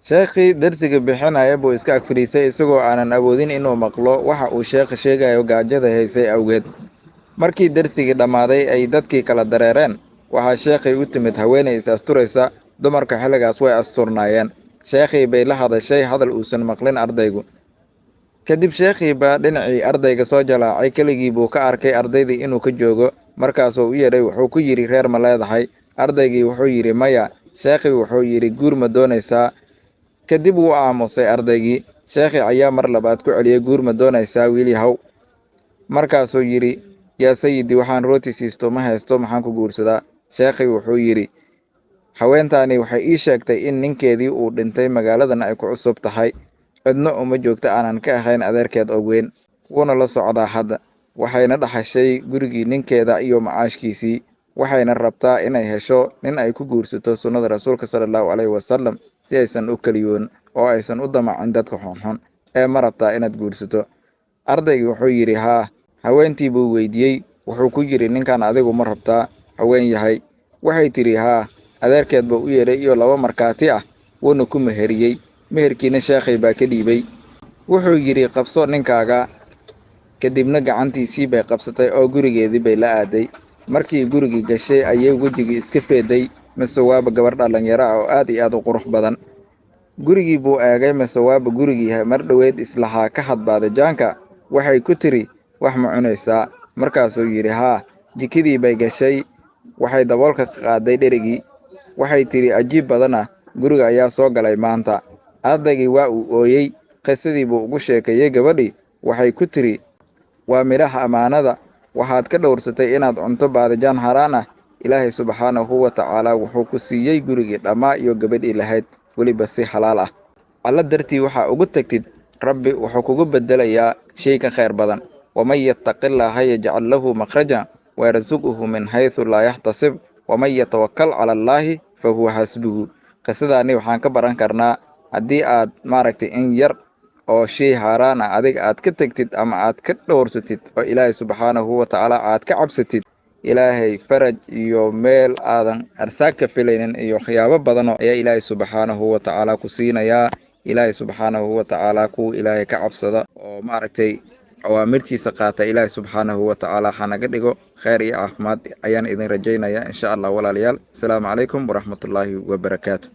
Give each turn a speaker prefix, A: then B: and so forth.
A: Sheekhii darsiga bixinaya buu iska ag fadhiistay isagoo aanan awoodin inuu maqlo waxa uu sheekha sheegayo gaajada haysay awgeed. Markii darsigii dhammaaday ay dadkii kala dareereen, waxaa sheekhii u timid haweeney is asturaysa. Dumarka xilligaas way asturnaayeen. Sheekhii bay la hadashay hadal uusan maqlin ardaygu. Kadib sheekhii baa dhinacii ardayga soo jalaacay. Keligii buu ka arkay ardaydii inuu ka joogo. Markaasuu u yeedhay, wuxuu ku yidhi, reer ma leedahay? Ardaygii wuxuu yidhi, maya. Sheekhii wuxuu yidhi, guur ma doonaysaa? Kadib wuu aamusay ardaygii. Sheekhii ayaa mar labaad ku celiyey, guur ma doonaysaa, wiil yahow? Markaasuu yidhi, yaa sayidi, waxaan rooti siisto ma haysto, maxaan ku guursadaa? Sheekhii wuxuu yidhi, haweentaani waxay ii sheegtay in ninkeedii uu dhintay, magaaladan ay ku cusub tahay, cidna uma joogto aanan ka ahayn adeerkeed oo weyn, wuuna la socdaa hadda. Waxayna dhaxashay gurigii ninkeeda iyo macaashkiisii, waxayna rabtaa inay hesho nin ay ku guursato sunnada rasuulka sala allahu calayhi wasalam, si aysan u keliyoon oo aysan u damacin dadka xunxun. Ee ma rabtaa inaad guursato? Ardaygii wuxuu yidhi, haa. Haweentii buu weydiiyey, wuxuu ku yidhi, ninkan adigu ma rabtaa, haween yahay? Waxay tidhi, haa. Adeerkeed buu u yeedhay iyo laba markhaati ah, wuuna ku meheriyey. Meherkiina sheekhay baa ka dhiibay. Wuxuu yidhi, qabso ninkaaga. Kadibna gacantiisii bay qabsatay oo gurigeedii bay la aaday. Markii gurigii gashay ayay wejigii iska feeday, mise waaba gabar dhallinyaro ah oo aad iyo aad u qurux badan. Gurigii buu eegay, mise waaba gurigii mar dhoweed islahaa ka hadbaaday jaanka. Waxay ku tiri, wax ma cunaysaa? Markaasuu yidhi, haa. Jikadii bay gashay, waxay daboolka ka qaaday dherigii. Waxay tidhi, ajiib badana, guriga ayaa soo galay maanta. Ardaygii waa uu ooyey. Qisadii buu ugu sheekeeyey gabadhii. Waxay ku tiri, waa midhaha ammaanada, waxaad ka dhowrsatay inaad cunto baadijaan xaaraan ah. Ilaahay subxaanahu wa tacaala wuxuu ku siiyey gurigii dhammaa iyo gabadhii lahayd, weliba si xalaal ah. Alla dartii waxaa ugu tagtid, Rabbi wuxuu kugu bedelayaa shay ka khayr badan. Waman yattaqillaaha yajcal lahu makhraja wayarsuquhu min haythu laa yaxtasib, waman yatawakal cala allaahi fa huwa xasbuhu. Qisadaani waxaan ka baran karnaa, haddii aad maaragtay in yar oo shay xaaraan ah adiga aad ka tegtid ama aad ka dhowrsatid oo Ilaahay subxaanahu wa tacaala aad ka cabsatid, Ilaahay faraj iyo meel aadan arsaag ka filaynin iyo khiyaabo badanoo ayaa Ilaahay subxaanahu wa tacaala ku siinayaa. Ilaahay subxaanahu wa tacaala kuwa Ilaahay ka cabsada oo maaragtay awaamirtiisa qaata, Ilaahay subxaanahu wa tacaala ha naga dhigo. Khayr iyo caafimaad ayaan idin rajaynaya insha Allah, walaalayaal. Asalaamu calaykum waraxmatullaahi wabarakaatu.